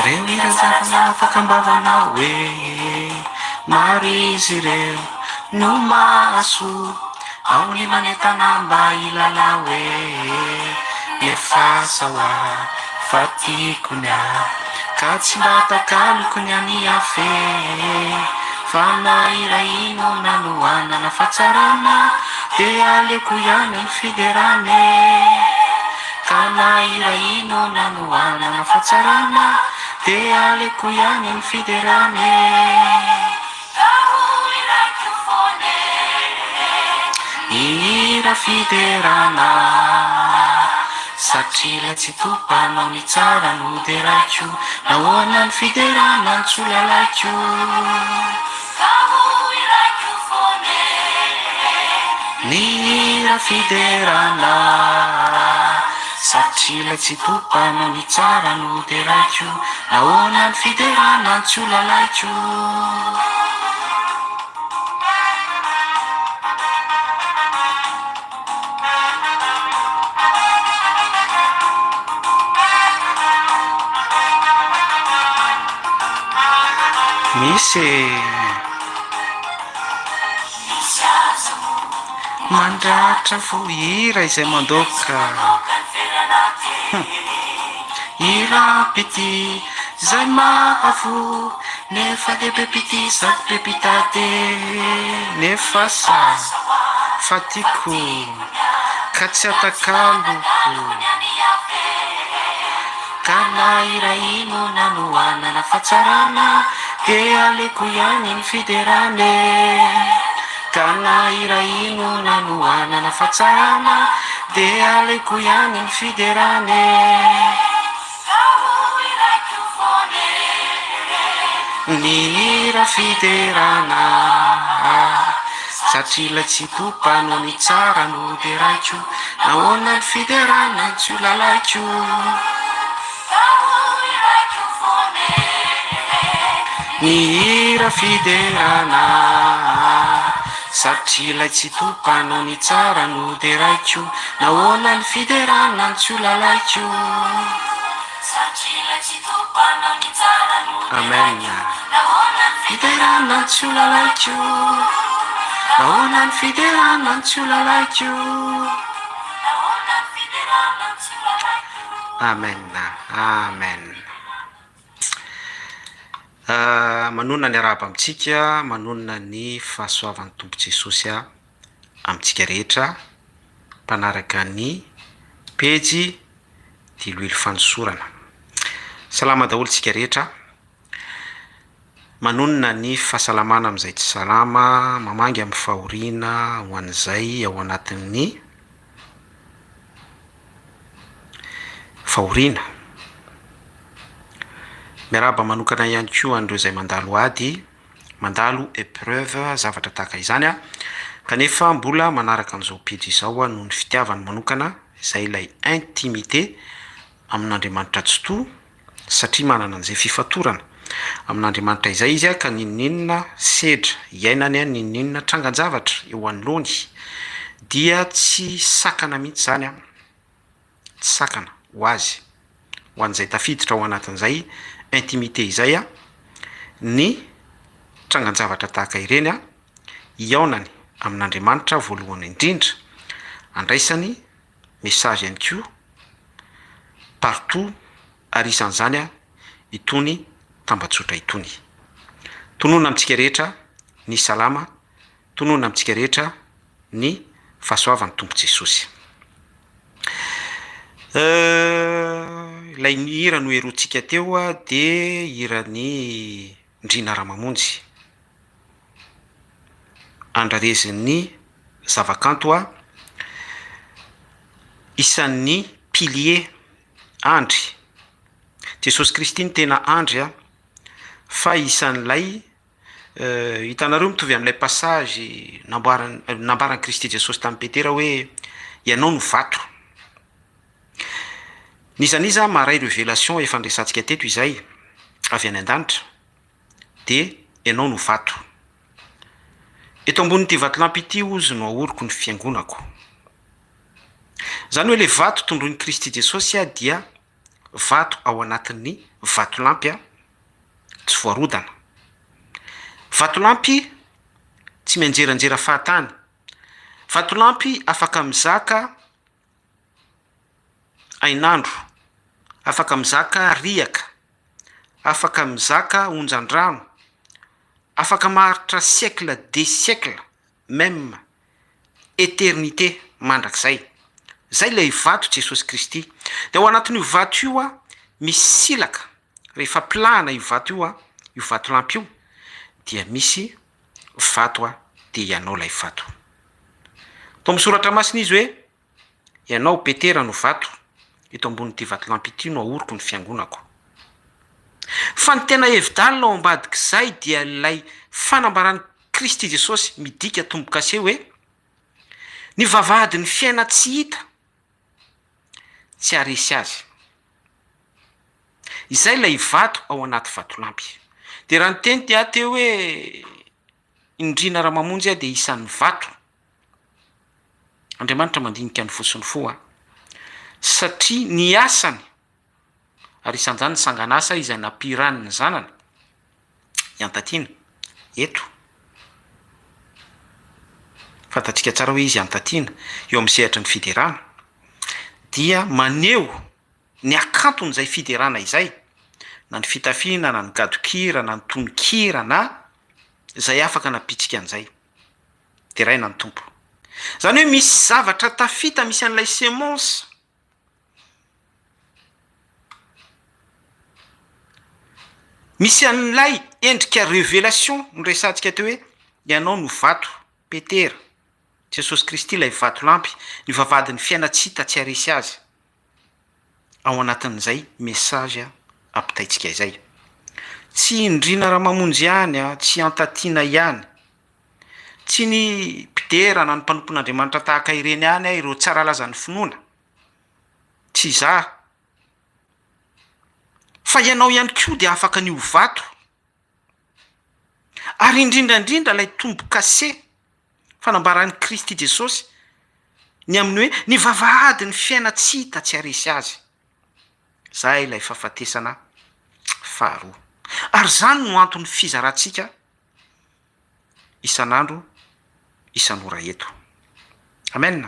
Reo hira tsara afaka am-bavanao e Maro izy ireo no mahasoa Ao ny manentana mba hilalao e Nefa asa hoa fa tiako ny ahy Ka tsy mba takaloko ny an'i Yaveh Fa na iray inona no hanana fahatsarana Dia aleoko ihany ny fiderana e Ka na iray inona no hanana fahatsarana Dia aleoko ihany ny fiderana e Hira fiderana Satria ilay tsy tompanao ny tsara no deraiko Nahoana ny fiderana no tsy ho lalaiko Ny hira fiderana Satria ilay tsy tompanao ny tsara no deraiko Nahoana ny fiderana no tsy ho lalaiko Misy e! Mandratra fo hira izay mandoaka. Hiram-pitia izay mahavoa nefa dia be mpitia sady be mpitady nefa sa fa tiako ka tsy atakaloko ka na iray inona no hanana fahatsarana dia aleoko ihany ny fiderana e ka na iray inona no hanana fahatsarana dia aleoko ihany ny fiderana e. Ny hira fiderana Satria ilay tsy tompa no ny tsara no deraiko Nahoana ny fiderana no tsy ho lalaiko Ny hira fiderana Satria ilay tsy tompa no ny tsara no deraiko Nahoana ny fiderana no tsy ho lalaiko Amen Fiderana no tsy ho lalaiko Nahoana ny fiderana no tsy ho lalaiko Amen Amen Manonona ny arahaba amintsika, manonona ny fahasoavan'ny Tompo Jesosy amintsika rehetra mpanaraka ny pejy Diloilo Fanosorana. Salama daholo tsika rehetra. Manonona ny fahasalamana amin'izay tsy salama, mamangy amin'ny fahoriana ho an'izay ao anatin'ny fahoriana. Miarahaba manokana ihany koa an'ireo izay mandalo ady, mandalo épreuve, zavatra tahaka izany an, kanefa mbola manaraka an'izao pejy izao aho noho ny fitiavany manokana, izay ilay intimité amin'Andriamanitra Tsitoha, satria manana an'izay fifatorana amin'Andriamanitra izay izy ka n'inon'inona sedra iainany, n'inon'inona trangan-javatra eo anoloany dia tsy sakana mihitsy izany an, tsy sakana ho azy, ho an'izay tafiditra ao anatin'izay intimité izay an, ny trangan-javatra tahaka ireny an, hihaonany amin'Andriamanitra voalohany indrindra, andraisany message ihany koa partout ary isan'izany itony tambajotra itony. Tononina amintsika rehetra ny salama, tononina amintsika rehetra ny fahasoavan'ny Tompo Jesosy. Ilay hira noherointsika teo dia hiran'i Ndriana Ramamonjy. Andrarezin'ny zavakanto a, isan'ny pilier, andry. Jesosy Kristy no tena andry a. Fa isan'ilay hitanareo mitovy amin'ilay passage namboaran- nambaran'i Kristy Jesosy tamin'i Petera hoe ianao no vato. N'iza n'iza maharay revelation efa niresahantsika teto izay avy any an-danitra dia ianao no vato. Eto ambonin'ity vatolampy ity hozy no ahoriko ny fiangonako. Izany hoe ilay vato tondroin'i Kristy Jesosy dia vato ao anatin'ny vatolampy tsy voarodana. Vatolampy tsy mianjeranjera fahatany. Vatolampy afaka mizaka hainandro, afaka mizaka riaka, afaka mizaka onjan-drano, afaka maharitra siècle des siècles même éternité mandrakizay. Zay ilay vato Jesosy Kristy. De ao anatin'io vato io a, misy silaka, rehefa pilahana io vato io a, io vatolampy io, dia misy vato a, dia ianao ilay vato. Tao amin'ny soratra masina izy hoe, Ianao Petera no vato, eto ambonin'ity vatolampy ity no ahoriko ny fiangonako. Fa ny tena hevi-dalina ao ambadik'izay dia ilay fanambaran'i Kristy Jesosy midika tombo-kase hoe, Ny vavahadin'ny fiainan-tsy hita tsy haharesy azy. Izay ilay vato ao anaty vatolampy. Dia raha niteny aho teo hoe i Ndrina Ramamonjy aho dia isan'ny vato. Andriamanitra mandinika ny fo sy ny fo satria ny asany ary isan'izany ny sangan'asa izay nampihirany ny zanany i Antatiana eto. Fantatsika tsara hoe izy Antatiana eo amin'ny sehatry ny fiderana dia maneho ny hakanton'izay fiderana izay, na ny fitafiana na ny gadon-kira na ny tonon-kira na izay afaka nampitsika an'izay. Deraina ny Tompo. Izany hoe misy zavatra tafita, misy an'ilay semence. Misy an'ilay endrika révélation noresahantsika teo hoe ianao no vato, Petera, Jesosy Kristy ilay vatolampy, ny vavahadin'ny fiaina-tsy hita tsy haharesy azy. Ao anatin'izay message ampitaintsika izay. Tsy i Ndrina Ramamonjy ihany, tsy i Antatiana ihany, tsy ny mpidera na ny mpanompon'Andriamanitra tahaka ireny ihany ireo tsara lazan'ny finoana, tsy izaho, fa ianao ihany koa dia afaka ny ho vato, ary indrindra indrindra ilay tombo-kase fanambaran'i Kristy Jesosy ny amin'ny hoe ny vavahadin'ny fiainan-tsy hita tsy haharesy azy. Izay ilay fahafatesana faharoa. Ary izany no anton'ny fizarantsika isan'andro isan'ora eto. Amen.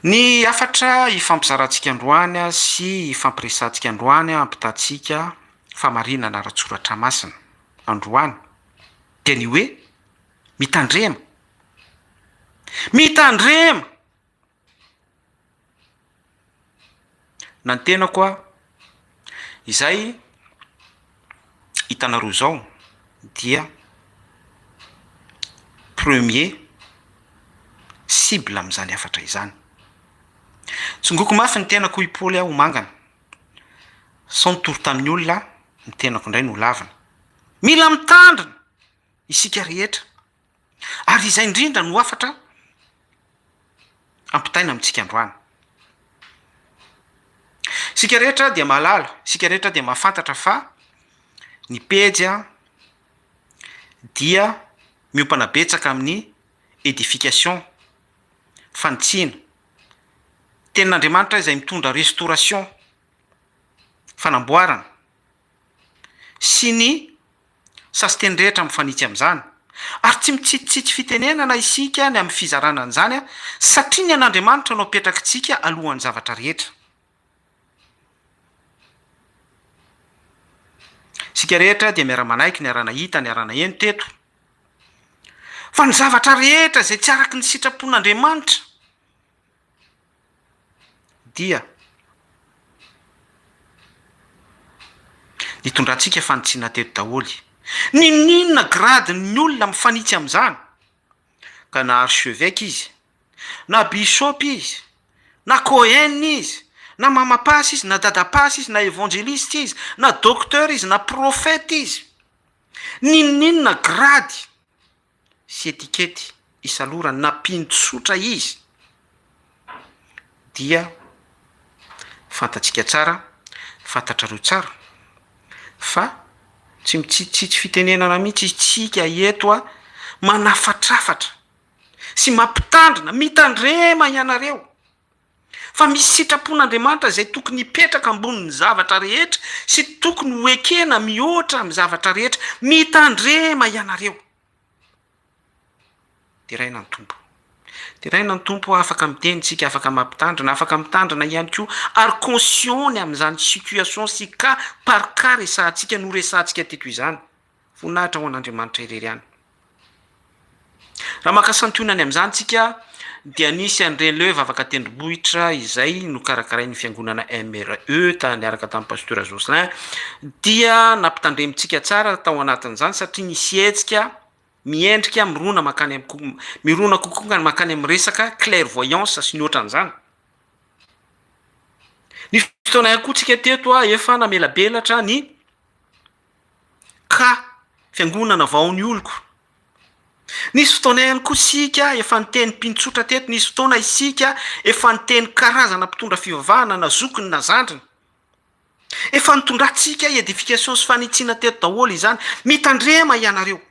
Ny hafatra ifampizarantsika androany sy ifampiresahantsika androany hampitantsika famarinana ara-tsoratra masina androany dia ny hoe mitandrema. Mitandrema! Na ny tenako aho, izay hitanareo izao dia premier cible amin'izany hafatra izany. Tsongoko mafy ny tenako hoy Paoly aho mangana, sao nitory tamin'ny olona ny tenako indray no lavina. Mila mitandrina isika rehetra. Ary izay indrindra no hafatra ampitaina amintsika androany. Isika rehetra dia mahalala, isika rehetra dia mahafantatra fa ny pejy dia miompana betsaka amin'ny édification, fanitsiana, tenin'Andriamanitra izay mitondra restauration, fanamboarana, sy ny sasinteny rehetra mifanitsy amin'izany, ary tsy mitsitsitsitsy fitenenana isika ny amin'ny fizarana an'izany satria ny an'Andriamanitra no apetrakitsika alohan'ny zavatra rehetra. Isika rehetra dia miara-manaiky, niara-nahita, niara-naheno teto fa ny zavatra rehetra izay tsy araky ny sitrapon'Andriamanitra dia nitondrantsika fanitsiana teto daholo. N'inon'inona grade-n'ny olona mifanitsy amin'izany, ka na archevêque izy, na bishop izy, na cohen izy, Na mama pasy izy, na dada pasy izy, na evangeliste izy, na docteur izy, na prophète izy. N'inon'inona grady sy etikety isalorany na mpino tsotra izy dia fantatsika tsara, fantatrareo tsara fa tsy mitsitsitsy fitenenana mihitsy isika eto a, manafatrafatra sy mampitandrina, mitandrema ianareo fa misy sitrapon'Andriamanitra izay tokony hipetraka ambonin'ny zavatra rehetra sy tokony ho ekena mihoatra amin'ny zavatra rehetra, mitandrema ianareo. Deraina ny Tompo. Deraina ny Tompo, afaka miteny tsika, afaka mampitandrina, afaka mitandrina ihany koa ary conscient ny amin'izany situation sy cas par cas resahantsika, noresahantsika teto izany. Voninahitra ho an'Andriamanitra irery ihany. Raha maka santionany amin'izany tsika dia nisy an'ireny le hoe vavaka tendrombohitra izay nokarakarain'ny fiangonana MRE ta niaraka tamin'ny Pasteur Jocelyn dia nampitandremintsika tsara tao anatin'izany satria nisy hetsika miendrika mirona mankany am- mirona kokoa mankany amin'ny resaka clairvoyance sy ny ohatran'izany. Nisy fotoana ihany koa tsika teto efa namelabelatra ny ka fiangonana vao ny oloko. Nisy fotoana ihany koa isika efa niteny mpino tsotra teto, nisy fotoana isika efa niteny karazana mpitondra fivavahana na zokiny na zandriny. Efa nitondrantsika edification sy fanitsiana teto daholo izany. Mitandrema ianareo.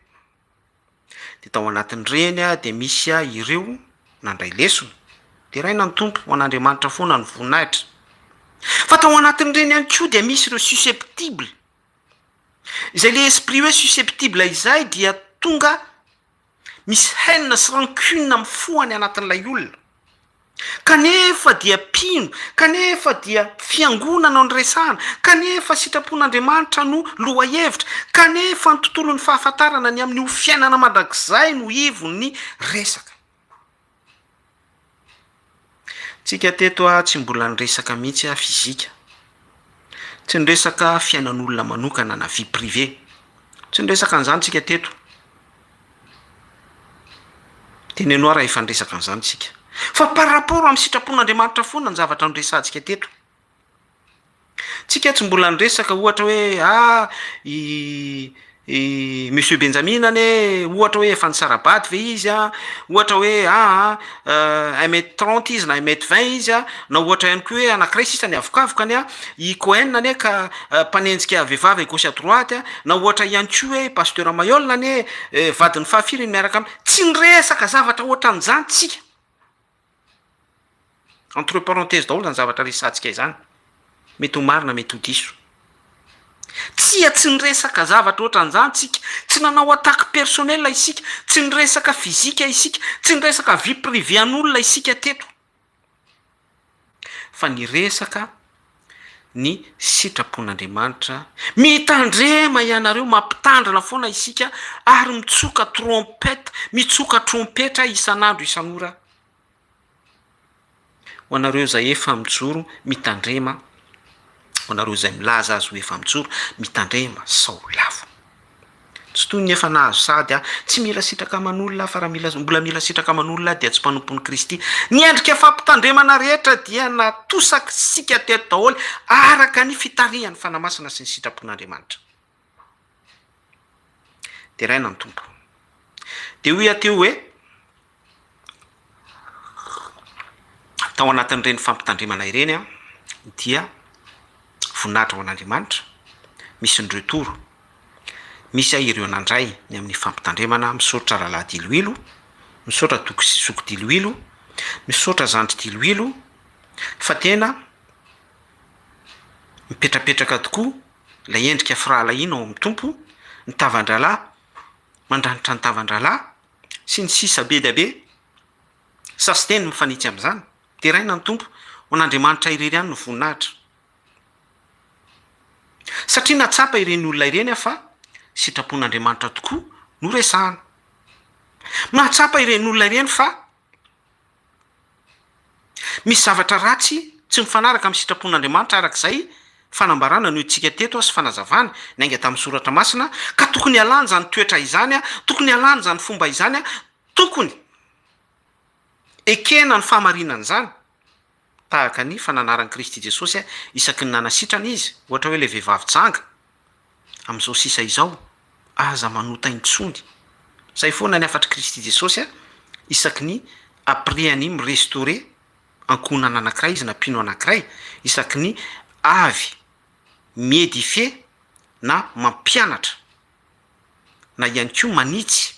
Dia tao anatin'ireny dia misy ireo nandray lesona. Deraina ny Tompo, ho an'Andriamanitra foana ny voninahitra. Fa tao anatin'ireny ihany koa dia misy ireo susceptible. Izay le esprit hoe susceptible izay dia tonga misy haine sy rancune mifoha any anatin'ilay olona. Kanefa dia mpino, kanefa dia fiangonana no resahana, kanefa sitrapon'Andriamanitra no lohahevitra, kanefa ny tontolon'ny fahafantarana ny amin'ny ho fiainana mandrakizay no ivon'ny resaka. Tsika teto tsy mbola niresaka mihitsy fizika, tsy niresaka fiainan'olona manokana na vie privée, tsy niresaka an'izany tsika teto. Teneno ahy raha efa niresaka an'izany tsika. Fa par rapport amin'ny sitrapon'Andriamanitra foana ny zavatra noresahantsika teto. Tsika tsy mbola niresaka ohatra hoe ah i i monsieur Benjamin anie ohatra hoe efa nisara-bady ve izy an, ohatra hoe aa un mètre trente izy na un mètre vingt izy an, na ohatra ihany koa hoe anankiray sisa ny avokavokany an, i Cohen anie ka mpanenjika vehivavy à gauche à droite an, na ohatra ihany koa hoe pasteur Maihol anie vadiny fahafiry ny miaraka aminy, tsy niresaka zavatra ohatran'izany tsika. Entre parenthèse daholo zany zavatra resahantsika izany, mety ho marina mety ho diso. Tsia tsy niresaka zavatra ohatran'izany tsika, tsy nanao attaque personnelle isika, tsy niresaka physique isika, tsy niresaka vie privée an'olona isika teto, fa niresaka ny sitrapon'Andriamanitra. Mitandrema ianareo, mampitandrina foana isika ary mitsoka trompette, mitsoka trompetra isan'andro isan'ora. Ho anareo izay efa mijoro, mitandrema, ho anareo izay milaza azy ho efa mijoro, mitandrema sao lavo. Tsy toy ny efa nahazo sady aho, tsy mila sitraka aman'olona aho fa raha mila mbola mila sitraka aman'olona aho dia tsy mpanompon'i Kristy. Ny endrika fampitandremana rehetra dia natosak'isika teto daholo araka ny fitarihan'ny Fanahy Masina sy ny sitrapon'Andriamanitra. Deraina ny Tompo. Dia hoy aho teo hoe, Tao anatin'ireny fampitandremana ireny dia voninahitra ho an'Andriamanitra, misy ny retour, misy ireo nandray ny amin'ny fampitandremana, misaotra rahalahy Diloilo, misaotra toky sy zoky Diloilo, misaotra zandry Diloilo fa tena mipetrapetraka tokoa ilay endrika firahalahiana ao amin'ny Tompo, ny tavan-drahalahy mandranitra ny tavan-drahalahy sy ny sisa be dia be, sasiteny mifanitsy amin'izany, deraina ny Tompo, ho an'Andriamanitra irery ihany ny voninahitra. Satria nahatsapa ireny olona ireny aho fa sitrapon'Andriamanitra tokoa no resahana. Mahatsapa ireny olona ireny fa misy zavatra ratsy tsy mifanaraka amin'ny sitrapon'Andriamanitra araka izay fanambarana noentintsika teto sy fanazavana niainga tamin'ny soratra masina ka tokony hialana izany toetra izany, tokony hialana izany fomba izany, tokony ekena ny fahamarinan'izany. Tahaka ny fananaran'i Kristy Jesosy isaky ny nanasitrana Izy, ohatra hoe ilay vehivavy janga, amin'izao sisa izao, aza manota intsony. Izay foana ny hafatr'i Kristy Jesosy isaky ny après ny mi-restaurer ankohonana anankiray Izy na mpino anankiray, isaky ny avy mi-edifier na mampianatra na ihany koa manitsy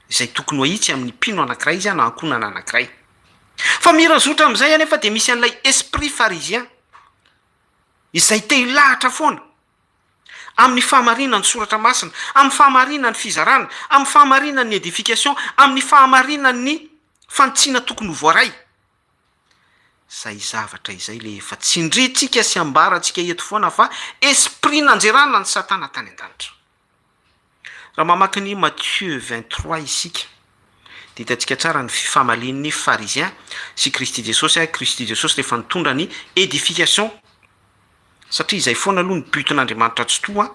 izay tokony ho ahitsy amin'ny mpino anankiray izy na ankohonana anankiray. Fa mirazotra amin'izay anefa dia misy an'ilay esprit pharisien izay te hilahatra foana amin'ny fahamarinan'ny soratra masina, amin'ny fahamarinan'ny fizarana, amin'ny fahamarinan'ny edification, amin'ny fahamarinan'ny fanitsiana tokony ho voaray. Izay zavatra izay le efa tsindrintsika sy ambarantsika eto foana fa esprit nanjerana an'i satana tany an-danitra. Raha mamaky ny Matthieu 23 isika dia hitantsika tsara ny fifamalian'ny pharisien sy Kristy Jesosy, Kristy Jesosy rehefa nitondra ny edification satria izay foana aloha ny but-n'Andriamanitra Tsitoha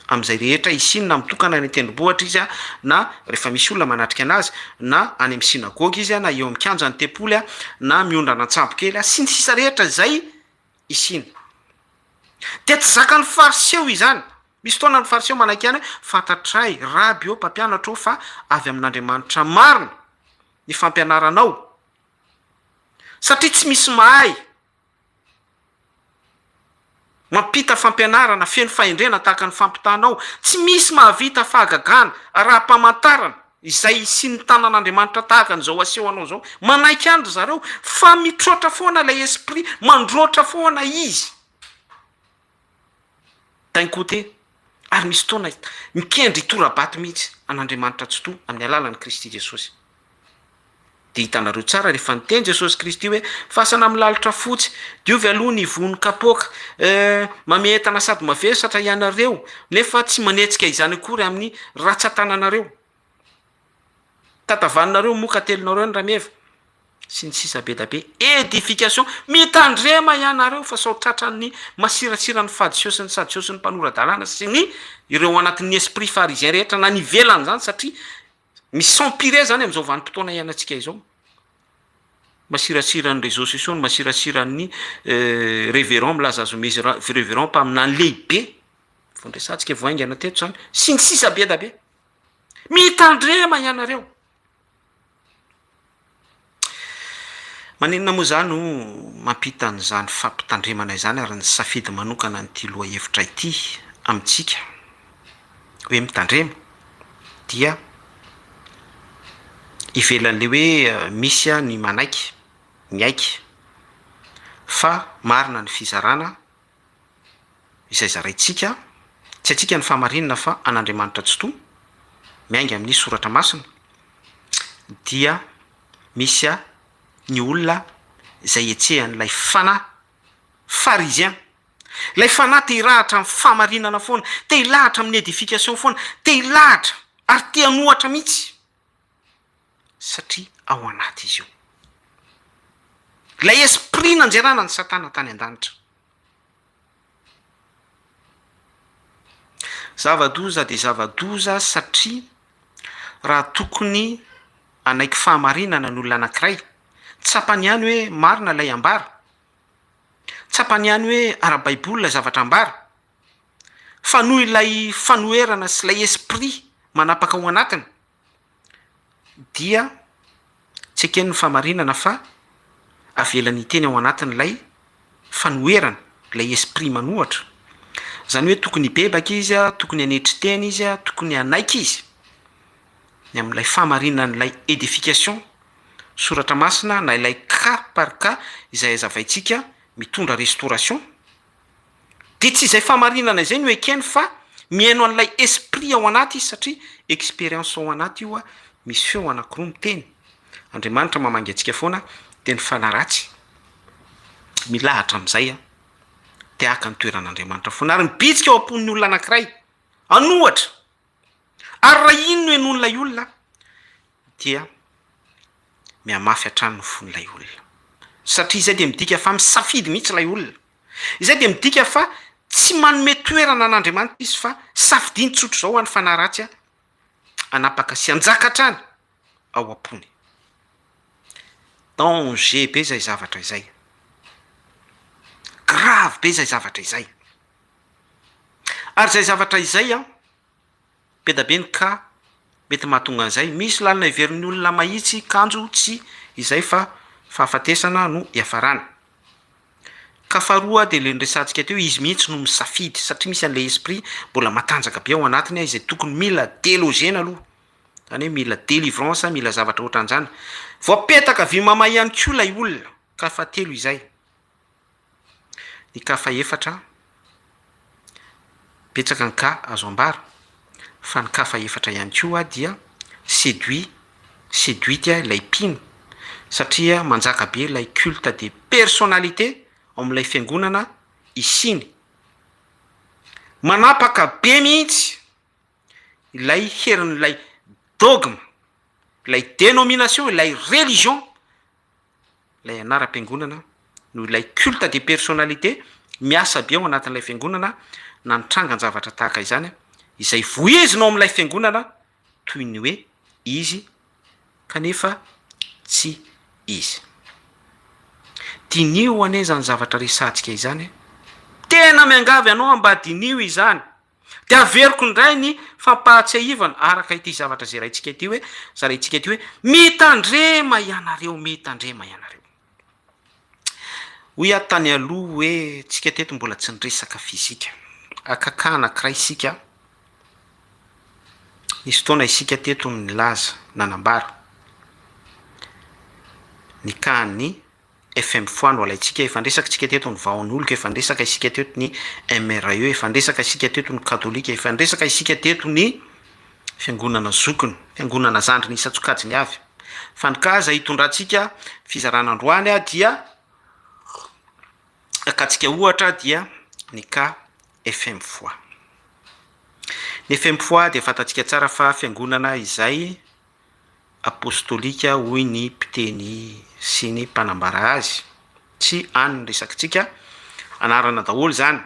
amin'izay rehetra hisiany na mitokana any an-tendrombohitra izy na rehefa misy olona manatrika anazy na any amin'ny synagoga izy na eo amin'ny kianjan'ny tempoly na miondrana an-tsambo kely sy ny sisa rehetra izay hisiany. Dia tsy zakan'ny fariseo izany. Misy fotoana ny fariseo manaiky ihany hoe fantatray raby ô mpampianatra ô fa avy amin'Andriamanitra marina ny fampianaranao satria tsy misy mahay Mampita fampianarana feno fahendrena tahaka ny fampitanao. Tsy misy mahavita fahagagana, raha-pamantarana, izay hisian'ny tanan'Andriamanitra tahaka an'izao aseho anao izao. Manaiky ihany ry zareo fa mitroatra foana ilay esprit, mandroatra foana izy. D'un côté, ary misy fotoana mikendry hitora-bato mihitsy an'Andriamanitra Tsitoha amin'ny alalan'i Kristy Jesosy. Dia hitanareo tsara rehefa niteny Jesosy Kristy hoe, Fasana milalitra fotsy, diovy aloha ny vohon'ny kapoaka, eh, mamehy entana sady mavesatra ianareo, nefa tsy manetsika izany akory amin'ny ratsan-tananareo. Tatavanonareo moka atelinareo ny rameva, sy ny sisa be da be. Edification, mitandrema ianareo fa sao tratran'ny masirasiran'ny fadiseo sy ny sadiseo sy ny mpanora-dalàna sy ny ireo anatin'ny esprit pharisien rehetra na ny ivelan'izany satria Mi-s'empirer zany amin'izao vanim-potoana iainantsika izao. Masirasiran'ny réseaux sociaux, ny masirasiran'ny révérend milaza azy ho révérend mpaminany lehibe, vao niresahantsika vao haingana teto zany, sy ny sisa be da be. Mitandrema ianareo. Maninona moa za no mampita an'izany fampitandremana izany ary nisafidy manokana an'ity lohahevitra ity amintsika hoe mitandrema dia ivelan'le hoe misy ny manaiky, miaiky fa marina ny fizarana izay zaraintsika, tsy antsika ny fahamarinana fa an'Andriamanitra Tsitoha, miainga amin'ny Soratra Masina, dia misy ny olona izay hetsehan'ilay fanahy pharisien, ilay fanahy te hirahatra amin'ny fahamarinana foana, te hilahatra amin'ny edification foana, te hilahatra ary te hanohatra mihitsy. satria ao anaty izy io. Ilay esprit nanjerana an'i Satana tany an-danitra. Zava-doza dia zava-doza satria raha tokony hanaiky fahamarinana ny olona anankiray, tsapany ihany hoe marina ilay ambara, tsapany ihany hoe ara-baiboly ilay zavatra ambara, fa noho ilay fanoherana sy ilay esprit manapaka ao anatiny, dia tsy ekeny ny fahamarinana fa avelany hiteny ao anatin'ilay fanoherana, ilay esprit manohatra. Izany hoe tokony hibebaka izy, tokony hanetry tena izy, tokony hanaiky izy ny amin'ilay fahamarinan'ilay edification, soratra masina na ilay cas par cas izay hazavaintsika mitondra restauration. Dia tsy izay fahamarinana izay no ekeny fa mihaino an'ilay esprit ao anaty izy satria experience ao anaty io misy feo anakiroa miteny. Andriamanitra mamangy antsika foana dia ny fanahy ratsy milahatra amin'izay te haka ny toeran'Andriamanitra foana ary mibitsika ao am-pon'ny olona anakiray an'ohatra ary raha iny no henoin'ilay olona dia mihamafy hatrany ny fon'ilay olona satria izay dia midika fa misafidy mihitsy ilay olona. Izay dia midika fa tsy manome toerana an'Andriamanitra izy fa safidiany tsotr'izao any fanahy ratsy hanapaka sy hanjaka hatrany ao am-pony. Danger be izay zavatra izay. Grave be izay zavatra izay. Ary izay zavatra izay an, be da be ny cas mety mahatonga an'izay. Misy lalana heverin'ny olona mahitsy kanjo tsy izay fa fahafatesana no iafarany. Cas faharoa dia ilay niresahantsika teo, izy mihitsy no misafidy satria misy an'ilay esprit mbola matanjaka be ao anatiny izay tokony mila delogena aloha. Izany hoe mila delivrance, mila zavatra ohatran'izany. Voapetaka vy mamay ihany koa ilay olona. Cas fahatelo izay. Ny cas fahefatra, betsaka ny cas azo ambara, fa ny cas fahefatra ihany koa dia séduit, séduite ilay mpino, satria manjaka be ilay culte de personnalité ao amin'ilay fiangonana isiany. Manapaka be mihitsy ilay herin'ilay dogme, ilay dénomination, ilay religion ilay anaram-piangonana noho ilay culte de personnalité miasa be ao anatin'ilay fiangonana na ny trangan-javatra tahaka izany izay vohizina ao amin'ilay fiangonana toy ny hoe izy kanefa tsy izy. Diniho anie izany zavatra resahantsika izany e! Tena miangavy anao mba diniho izany. Dia averiko indray ny fampahatsiahivana araka ity zavatra zeraintsika ity hoe, zaraintsika ity hoe, mitandrema ianareo, mitandrema ianareo. Hoy aho tany aloha hoe tsika teto mbola tsy niresaka fizika. Akaka anankiray isika, nisy fotoana isika teto nilaza, nanambara ny cas-n'ny FM fois no alaintsika, efa niresaka isika teto ny vahaonoloka, efa niresaka isika teto ny MRE, efa niresaka isika teto ny katolika, efa niresaka isika teto ny fiangonana zokiny, fiangonana zandriny isan-tsokajiny avy. Fa ny cas izay hitondrantsika fizarana androany dia akatsika ohatra dia ny cas FM fois. Ny FM fois dia fantatsika tsara fa fiangonana izay apostolika hoy ny mpiteny sy ny mpanambara azy. Tsy any ny resakitsika, anarana daholo izany,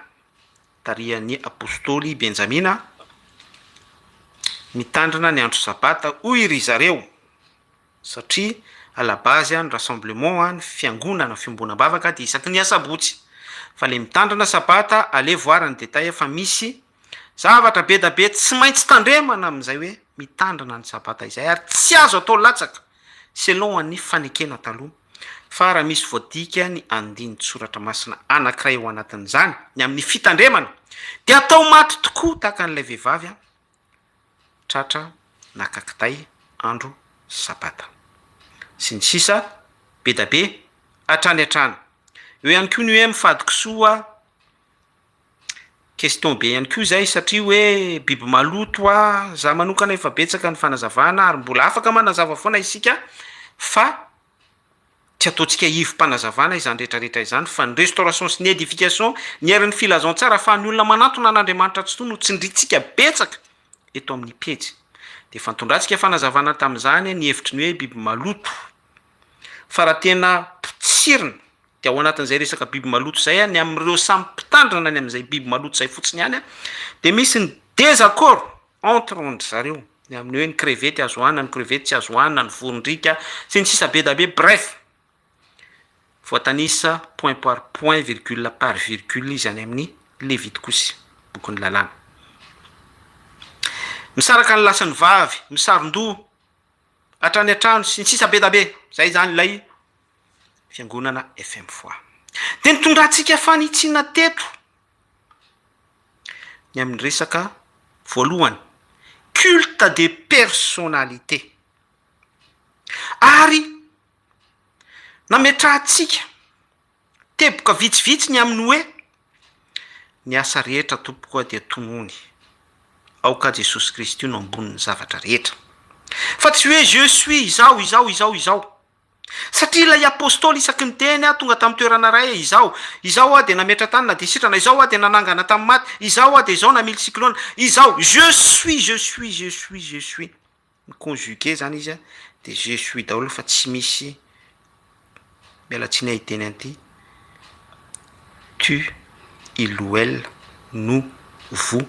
tarihan'ny apostoly Benjamina, mitandrina ny andro sabata hoy ry zareo, satria à la base ny rassemblement, ny fiangonana, fiombonam-bavaka dia isaky ny asabotsy, fa le mitandrina sabata allez voir ny détail fa misy Zavatra be da be tsy maintsy tandremana amin'izay hoe mitandrina ny sabata izay ary tsy azo atao latsaka selon an'ny fanekena taloha fa raha misy voadika ny andinin-tsoratra masina anankiray ao anatin'izany ny amin'ny fitandremana dia atao maty tokoa tahaka an'ilay vehivavy tratra naka kitay andro sabata sy ny sisa be da be hatrany hatrany. Eo ihany koa ny hoe mifady kisoa Question be ihany koa izay satria hoe biby maloto a, za manokana efa betsaka ny fanazavana ary mbola afaka manazava foana isika fa tsy ataontsika ivom-panazavana izany rehetra rehetra izany fa ny restauration sy ny edification, ny herin'ny filazantsara ahafahan'ny olona manantona an'Andriamanitra Tsitoha no tsindrintsika betsaka eto amin'ny pejy. Dia efa nitondrantsika fanazavana tamin'izany ny hevitry ny hoe biby maloto fa raha tena potsirina Dia ao anatin'izay resaka biby maloto izay, ny amin'ireo samy mpitandrina ny amin'izay biby maloto izay fotsiny ihany, dia misy ny désaccord entre an-dry zareo, ny amin'ny hoe ny crevette azo hohanina, ny crevette tsy azo hohanina, ny voron-driaka, sy ny sisa be da be, bref, voatanisa point par point, virgule par virgule izy any amin'ny Levitikosy, bokin'ny lalàna. Misaraka ny lahy sy ny vavy, misaron-doha hatrany an-trano, sy ny sisa be da be, izay izany ilay Fiangonana FM Foi. Dia nitondrantsika fanitsiana teto ny amin'ny resaka voalohany, culte de personnalité. Ary nametrahantsika teboka vitsivitsy ny amin'ny hoe ny asa rehetra tompoko dia tonony. Aoka Jesosy Kristy no ambonin'ny zavatra rehetra. Fa tsy hoe je suis izao, izao, izao, izao. Satria ilay apostoly isaky ny teny aho tonga tamin'ny toerana iray hoe izao, izao aho dia nametra tanana dia sitrana, izao aho dia nanangana tamin'ny maty, izao aho dia izao namily cyclone, izao, je suis, je suis, je suis, je suis. Mi-conjuguer zany izy dia je suis daholo fa tsy misy, miala tsiny aho hiteny an'ity, tu, il ou elle, nous, vous,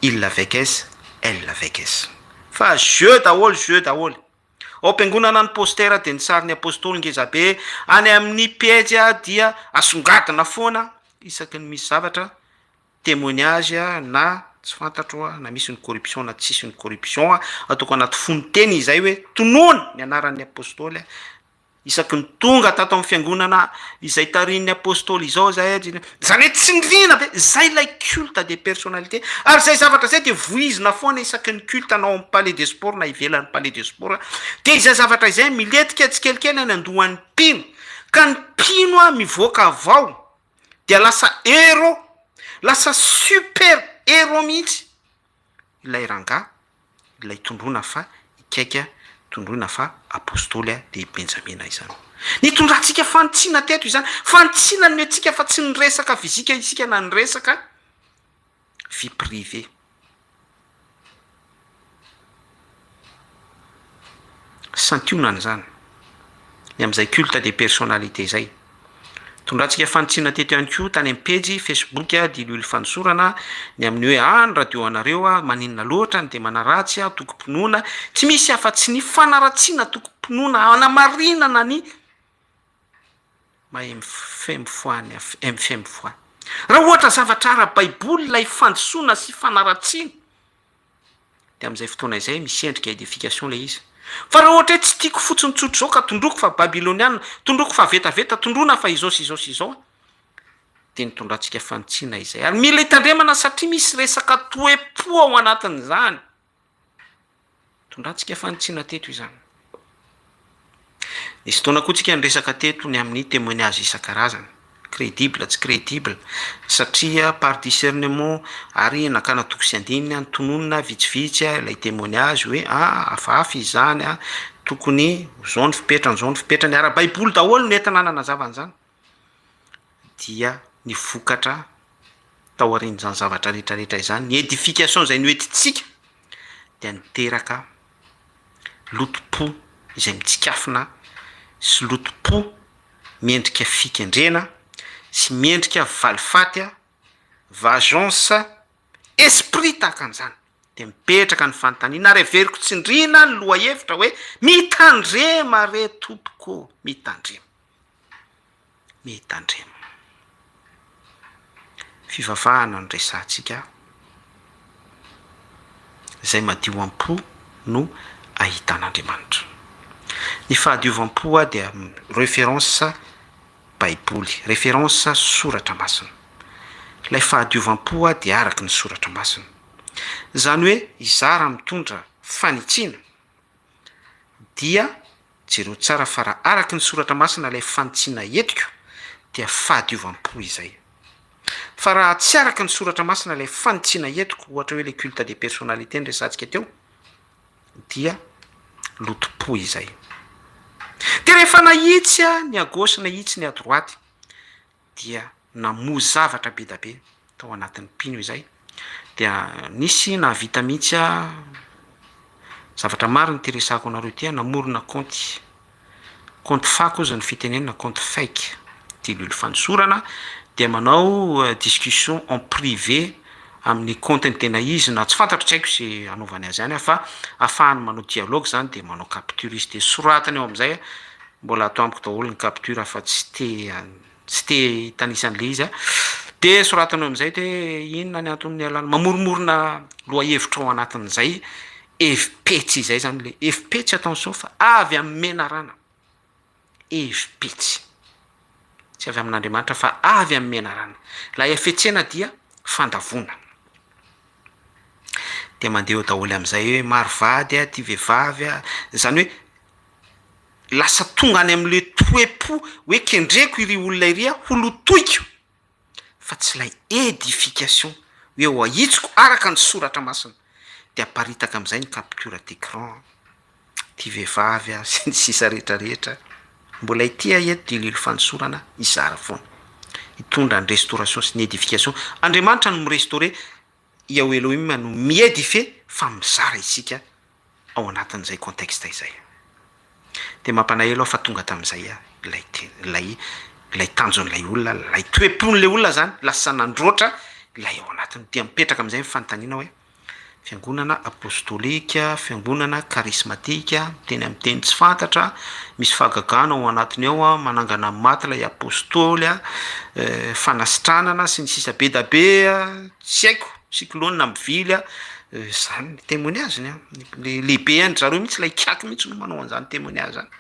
ils avec s, elles avec s. Fa je daholo, je daholo. Ao am-piangonana ny poster dia ny sarin'ny apostoly ngeza be, any amin'ny pejy dia asongadina foana. isaky ny misy zavatra, témoignage na tsy fantatro na misy ny corruption na tsisy ny corruption, ataoko anaty fonon-teny izay hoe tonony ny anaran'ny apostoly isaky ny tonga tato amin'ny fiangonana izay tarihin'ny apostoly izao zay, zany hoe tsindriana be zay ilay culte de personnalité, ary zay zavatra zay de voizina foana isaky ny culte na ao amin'ny palais de sport na ivelan'ny palais de sport, de izay zavatra izay milentika tsikelikely any an-dohan'ny mpino, ka ny mpino a mivoaka avy ao dia lasa héros, lasa super héros mihitsy ilay rangahy, ilay tondroina fa ikaika, tondroina fa apostoly dia i Benjamina izany. Nitondrantsika fanitsiana teto izany, fanitsiana nomentsika fa tsy niresaka fizika isika na niresaka vie privée. Santionany izany, ny amin'izay culte des personnalités izay. Nitondrantsika fanitsiana teto ihany koa tany amin'ny pejy Facebook Diloilo Fanosorana ny amin'ny hoe ah ny radio anareo ah maninona loatra no dia manaratsy antokom-pinoana, tsy misy afa-tsy ny fanaratsiana antokom-pinoana hanamarinana ny maha MFM fois ny MFM fois. Raha ohatra zavatra ara-baiboly ilay fandisoana sy fanaratsiana de amin'izay fotoana izay misy endrika edification le izy. Fa raha ohatra hoe tsy tiako fotsiny tsotra izao ka tondroko fa babyloniana, tondroko fa vetaveta, tondroina fa izao sy izao sy izao, de nitondrantsika fanitsiana izay. Ary mila itandremana satria misy resaka toe-po ao anatin'izany. Nitondrantsika fanitsiana teto izany. Nisy fotoana koa tsika niresaka teto ny amin'ny témoignage isan-karazany, crédible tsy crédible, satria par discernement ary nakana toko sy andininy an, tononina vitsivitsy ilay témoignage hoe ah hafahafa izy izany an, tokony ho zao ny fipetrany, zao ny fipetrany, ara-baiboly daholo no entina nanazava an'izany, dia ny vokatra taorian'izany zavatra rehetra rehetra izany, ny édification izay noentintsika dia niteraka lotom-po izay mitsikafona sy lotom-po miendrika fikendrena sy miendrika valifaty, vengeance, esprit tahaka an'izany. Dia mipetraka ny fanontaniana ary averiko tsindriana ny lohahevitra hoe mitandrema re tompoko ô, mitandrema. Mitandrema. Fivavahana no resahantsika, izay madio am-po no ahitana Andriamanitra. Ny fahadiovam-po dia référence baiboly, référence soratra masina. Ilay fahadiovam-po dia araka ny soratra masina. Izany hoe izaho raha mitondra fanitsiana dia Jereo tsara fa raha araka ny soratra masina ilay fanitsiana entiko dia fahadiovam-po izay. Fa raha tsy araka ny soratra masina ilay fanitsiana entiko, ohatra hoe ilay culte des personnalités noresahantsika teo, dia lotom-po izay. Dia rehefa nahitsy ny à gauche nahitsy ny à droite dia namoa zavatra be da be tao anatin'ny mpino izay, dia nisy nahavita mihitsy aho, zavatra marina ity resahako anareo ity, namorona kaonty, kaonty fako hozy ny fitenenana, kaonty fake, diloilo fanosorana, dia manao discussion en privé amin'ny kaontiny tena izy na tsy fantatro tsy haiko izay anaovany azy any fa ahafahany manao dialogue zany de manao capture izy de soratany eo am'zay, mbola ato amiko daholo ny capture fa tsy te tsy te hitanisa an'le izy aho, de soratany eo am'zay de inona ny antony nialana, mamoromorona lohahevitra ao anatin'izay hevi-petsy izay zany le hevi-petsy attention fa avy amin'ny menarana, hevi-petsy, tsy avy amin'Andriamanitra fa avy amin'ny menarana, ilay hafetsena dia fandavoana, de mandeha eo daholo am'zay hoe maro vady a, tia vehivavy a, zany hoe lasa tonga any am'le toe-po hoe kendreko iry olona iry aho ho lotoiko fa tsy ilay édification hoe ho ahitsiko araka ny soratra masina de aparitaka am'zay ny capture d'écran, ty vehivavy a sy ny sisa rehetra rehetra, mbola ity aho eto dia lilo fanosorana hizara foana, hitondra ny restauration sy ny édification, Andriamanitra no mi-restaurer, Yahweh Elohim no mi-édifier fa mizara isika ao anatin'izay contexte izay. Dia mampalahelo aho fa tonga tamin'izay ilay teny, ilay ilay tanjon'ilay olona, ilay toe-pon'ilay olona zany lasa nandroatra ilay ao anatiny. Dia mipetraka amin'izay ny fanontaniana hoe, Fiangonana apostolika, fiangonana karismatika, miteny amin'ny teny tsy fantatra, misy fahagagana ao anatiny ao, manangana ny maty ilay apostoly, fanasitranana sy ny sisa be da be, tsy haiko, cyclone mivily, zany ny témoignage-ny an, le lehibe an-dry zareo mihitsy ilay ikaky mihitsy no manao an'izany témoignage zany.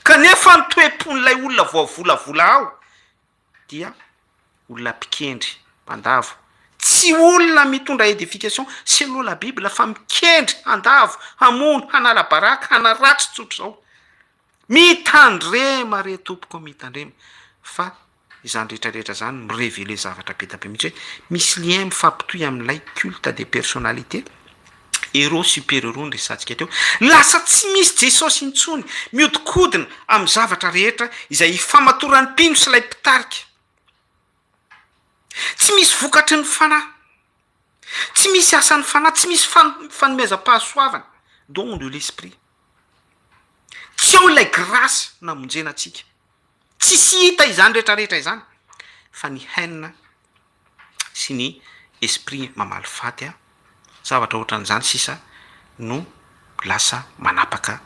Kanefa ny toe-pon'ilay olona voavolavola ao dia olona mpikendry, mpandavo, tsy olona mitondra edification selon la bible fa mikendry handavo, hamono, hanala baraka, hanaratsy tsotr'izao. Mitandrema re tompoko mitandrema fa izany rehetra rehetra zany mi-reveler zavatra be da be mihitsy hoe misy lien mifampitohy amin'ilay culte des personnalités. Héros super héros no resahantsika teo. Lasa tsy misy Jesosy intsony, miodikodina amin'ny zavatra rehetra izay ifamatoran'ny mpino sy ilay mpitarika. Tsy misy vokatry ny fanahy, tsy misy asan'ny fanahy, tsy misy fanomezam-pahasoavana, don de l'esprit. Tsy ao ilay grâce namonjena antsika. Tsisy hita izany rehetra rehetra izany fa ny haine sy ny esprit mamaly faty a, zavatra ohatran'izany sisa no lasa manapaka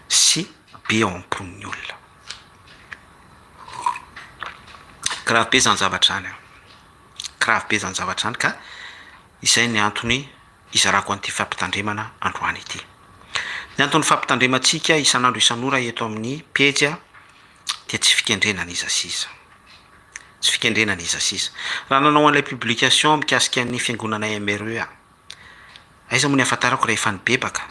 sy be ao am-pon'ny olona. Grave be zany zavatra zany an, grave be zany zavatra zany ka izay ny antony izarako an'ity fampitandremana androany ity. Ny anton'ny fampitandremantsika isan'andro isan'ora eto amin'ny pejy dia tsy fikendrena an'iza sy iza. Tsy fikendrena an'iza sy iza. Raha nanao an'ilay publication mikasika ny fiangonana MRE aho, aiza moa ny ahafantarako raha efa nibebaka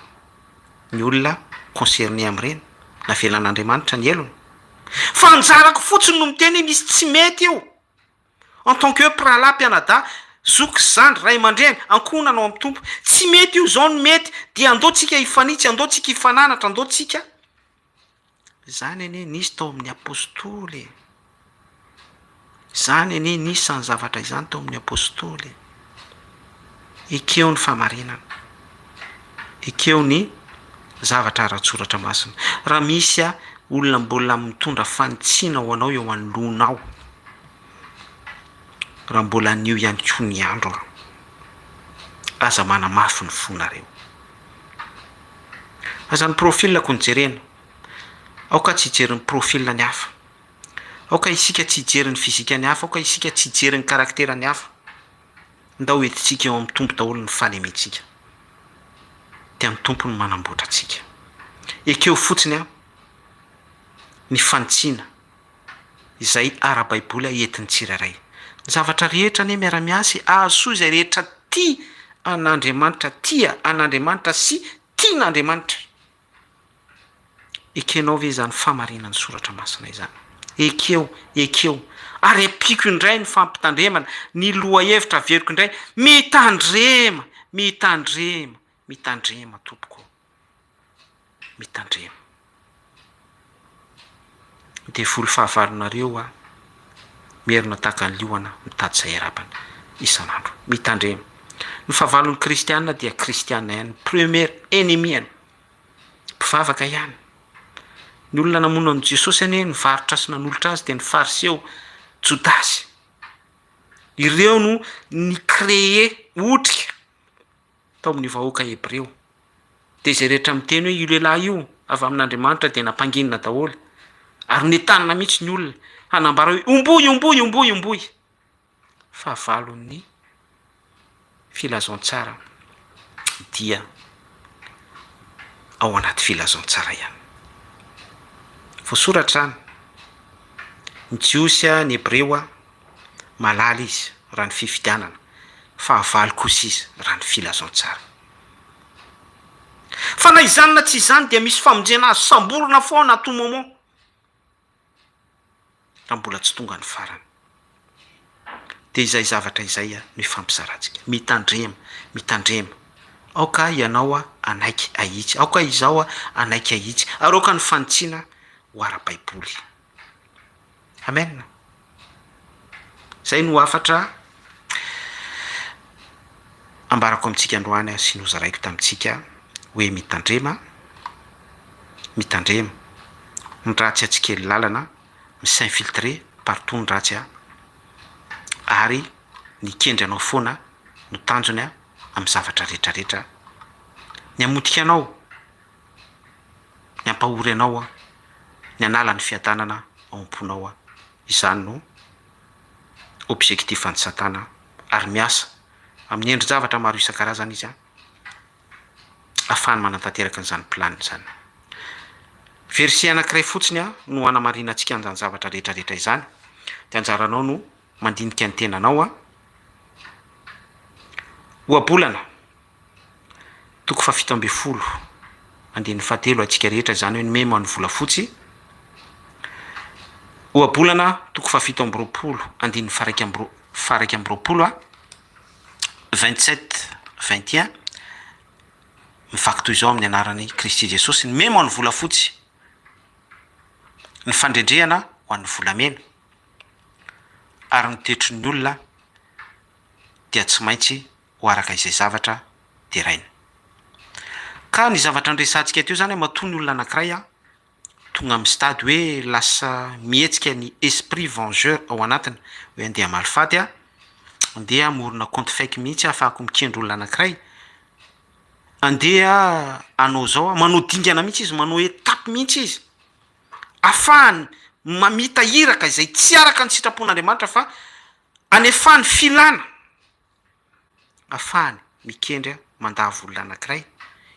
ny olona concerné amin'ireny? Navelan'Andriamanitra ny helony. Fa anjarako fotsiny no miteny hoe misy tsy mety io. En tant que mpirahalahy, mpianadahy, zoky, zandry, ray aman-dreny, ankohonana ao amin'ny Tompo. Tsy mety io, izao no mety, dia andao tsika hifanitsy, andao tsika hifananatra, andao tsika. Izany anie nisy tao amin'ny Apostoly e. Izany anie nisy izany zavatra izany tao amin'ny Apostoly e. Ekeo ny fahamarinana. Ekeo ny zavatra ara-tsoratra masina. Raha misy olona mbola mitondra fanitsiana ho anao eo anoloanao, raha mbola anio ihany koa ny andro, aza manamafy ny fonareo. Aza ny profil-ko no jerena. Aoka tsy hijery ny profil-ny hafa. Aoka isika tsy hijery ny physique-ny hafa, aoka isika tsy hijery ny caractère-ny hafa. Ndao entintsika eo amin'ny Tompo daholo ny fahalementsika. Dia ny Tompo no manamboatra antsika. Ekeo fotsiny an, ny fanitsiana izay ara-baiboly entin'ny tsirairay. Ny zavatra rehetra anie miara-miasa e, ahasoa izay rehetra tia an'Andriamanitra, tia an'Andriamanitra sy tian'Andriamanitra. Ekenao ve izany fahamarinan'ny Soratra Masina izany? Ekeo, ekeo. Ary ampiako indray ny fampitandremana, ny lohahevitra averiko indray, mitandrema, mitandrema, mitandrema tompoko ô. Mitandrema. Ny devoly fahavalonareo a, merina tahaka ny liona mitady izay harapany isan'andro. Mitandrema. Ny fahavalon'ny kristiana dia kristiana ihany, ny premier ennemi-any. Mpivavaka ihany. Ny olona namono an'i Jesosy anie nivarotra sy nanolotra azy dia ny Fariseo, Jodasy. Ireo no ni-créer otrika tao amin'ny vahoaka hebreo. Dia izay rehetra miteny hoe io lehilahy io avy amin'Andriamanitra dia nampanginina daholo. Ary nentanina mihitsy ny olona hanambara hoe omboy, omboy, omboy, omboy. Fahavalon'ny filazantsara dia ao anaty filazantsara ihany. Voasoratra izany, ny Jiosy, ny Hebreo, malala izy raha ny fifidianana, fahavalo kosa izy raha ny filazantsara. Fa na izany na tsy izany dia misy famonjena azo samborina foana à tout moment. raha mbola tsy tonga ny farany. Dia izay zavatra izay no ifampizarantsika. Mitandrema, mitandrema. Aoka ianao hanaiky hahitsy, aoka izaho hanaiky hahitsy, ary aoka ny fanitsiana ho ara-baiboly. Amen. Izay no hafatra ambarako amintsika androany sy nozaraiko tamintsika hoe mitandrema, mitandrema. Ny ratsy tsy kely lalana, mi-s'infiltrer partout ny ratsy ary ny hikendry anao foana no tanjony. amin'ny zavatra rehetra rehetra, ny hamotika anao, ny hampahory anao, ny hanala ny fiadanana ao am-ponao, izany no objectif an'i satana ary miasa amin'ny endri-javatra maro isan-karazany izy ahafahany manatanteraka an'izany planiny izany. Verset anankiray fotsiny no hanamarinantsika an'izany zavatra rehetra rehetra izany, dia anjaranao no mandinika ny tenanao. Ohabolana, toko fahafito ambin'ny folo, andininy fahatelo, haintsika rehetra izany hoe ny memo an'ny volafotsy. Ohabolana, toko fahafito amby roapolo, andininy faharaika amby ro- faha-21, 27 21, mivaky toy izao amin'ny anaran'i Kristy Jesosy: ny memo an'ny volafotsy, ny fandrendrehana ho an'ny volamena, ary ny toetry ny olona dia tsy maintsy ho araka izay zavatra deraina. Ka ny zavatra noresahantsika teo zany, matoa ny olona anankiray tonga amin'ny stade hoe lasa mihetsika ny esprit vengeur ao anatiny, hoe andeha hamaly faty aho, andeha hamorona compte fake mihitsy ahafahako mikendry olona anankiray, andeha hanao zao aho, manao dingana mihitsy izy, manao étape mihitsy izy, ahafahany mamita iraka izay tsy araka ny sitrapon'Andriamanitra fa anefany filana, ahafahany mikendry mandavo olona anankiray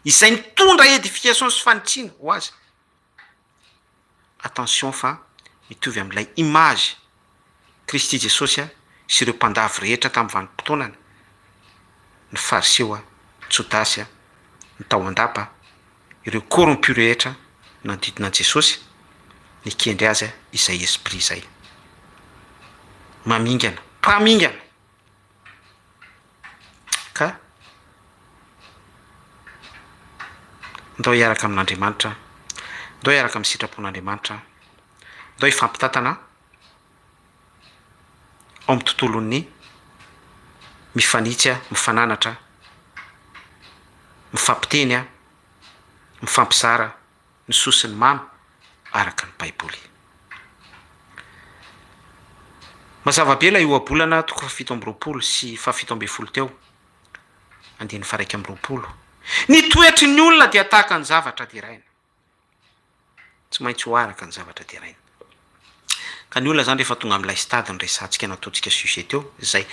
izay mitondra édification sy fanitsiana ho azy. Attention fa mitovy amin'ilay image Kristy Jesosy sy ireo mpandavo rehetra tamin'ny vanim-potoanany, ny fariseo, Jodasy, ny tao an-dapa, ireo corrompu rehetra nanodidina an'i Jesosy, nikendry azy izay esprit izay. Mamingana, mpamingana. Ka ndao hiaraka amin'Andriamanitra, ndao hiaraka amin'ny sitrapon'Andriamanitra, ndao hifampitantana ao amin'ny tontolon'ny mifanitsy, mifananatra, mifampiteny, mifampizara ny soa sy ny mamy araka ny Baiboly. Mazava be ilay ohabolana toko faha-27 sy faha-17 teo, andininy faha-21. Ny toetry ny olona dia tahaka ny zavatra deraina. Tsy maintsy ho araka ny zavatra deraina. Ka ny olona zany rehefa tonga amin'ilay stade noresahantsika nataontsika sujet teo, izay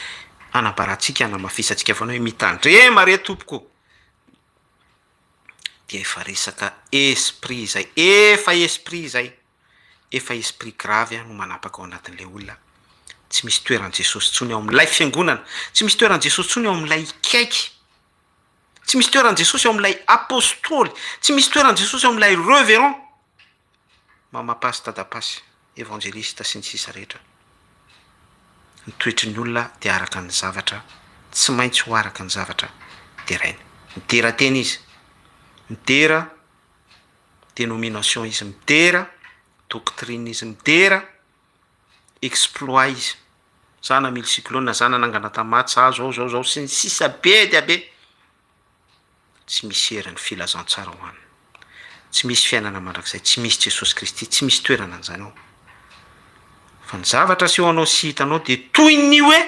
hanambarantsika, hanamafisantsika foana hoe mitandrema re tompoko, dia efa resaka esprit izay, efa esprit izay, efa esprit grave no manapaka ao anatin'ilay olona. Tsy misy toeran'i Jesosy intsony ao amin'ilay fiangonana, tsy misy toeran'i Jesosy intsony ao amin'ilay kaiky, tsy misy toeran'i Jesosy ao amin'ilay apôstôly, tsy misy toeran'i Jesosy ao amin'ilay révérend, mamapasy, dadapasy, evangeliste sy ny sisa rehetra. Ny toetry ny olona dia araka ny zavatra, tsy maintsy ho araka ny zavatra deraina. Midera tena izy, midera dénomination izy, midera doctrine izy, midera exploit izy. Za namily cyclone, za nanangana tamaty, za zao zao zao sy ny sisa be dia be. Tsy misy herin'ny filazantsara ho aniny. Tsy misy fiainana mandrakizay, tsy misy Jesosy Kristy, tsy misy toerana an'izany ao. Fa ny zavatra asehonao sy hitanao dia toy ny hoe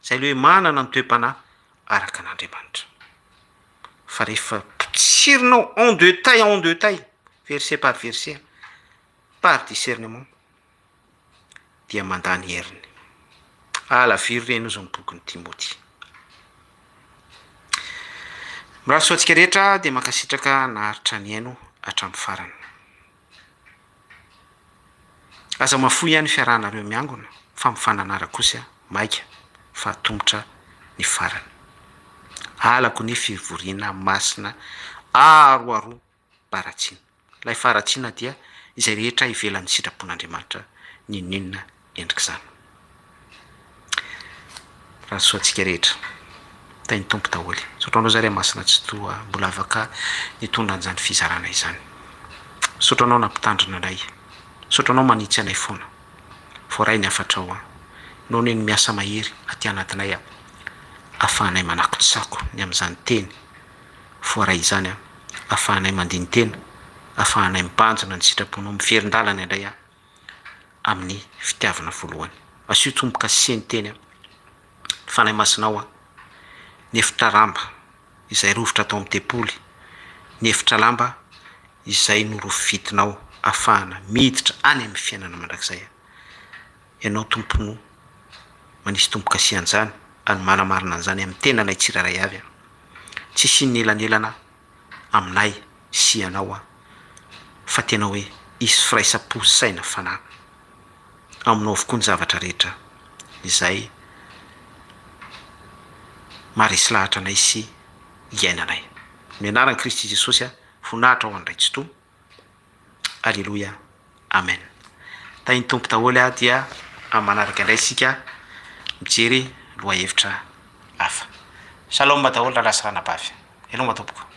zay le hoe manana ny toe-panahy araka an'Andriamanitra. Fa rehefa potsirinao en détail, en détail, verset par verset, par discernement, dia mandà ny heriny. Alaviro ireny ozy ny bokin'i Timoty. Mirary soa antsika rehetra dia mankasitraka naharitra nihaino hatramin'ny farany. Aza mahafoy ihany fiarahanareo miangona fa mifananara kosa maika fa atomotra ny farany. Halako ny fivoriana masina aroaroa faharatsiana. Ilay faharatsiana dia izay rehetra ivelan'ny sitrapon'Andriamanitra, n'inon'inona endrik'izany. Mirary soa antsika rehetra. Tahin'ny Tompo daholo. Misaotra anao zay Ray Masina Tsitoha mbola afaka nitondra an'izany fizarana izany. Misaotra anao nampitandrina anay. Misaotra anao manitsy anay foana. Voaray ny hafatrao an. Ianao anie no miasa mahery aty anatinay ahafahanay manakotsako ny amin'izany teny voaray izany an, ahafahanay mandini-tena, ahafahanay mibanjina ny sitraponao, miverin-dalana indray an, amin'ny fitiavana voalohany. Asio tombo-kase ny teny an, ny Fanahy Masinao an, Ny efitra lamba izay rovitra tao amin'ny tempoly, ny efitra lamba izay norovitinao afahana miditra any amin'ny fiainana mandrakizay. Ianao Tompo no manisy tombo-kase an'izany ary manamarina an'izany amin'ny tenanay tsirairay avy. Tsy hisian'ny elanelana aminay sy ianao fa tena hoe hisy firaisam-po saina fanahy aminao avokoa ny zavatra rehetra izay maharesy lahatra anay sy iainanay. Amin'ny anaran'i Kristy Jesosy, voninahitra ho an'ny Ray Tsitoha. Aleloia Amen Tahin'ny Tompo daholo a dia amin'ny manaraka indray isika mijery lohahevitra hafa. Shalom daholo rahalahy sy ranabavy. Veloma tompoko.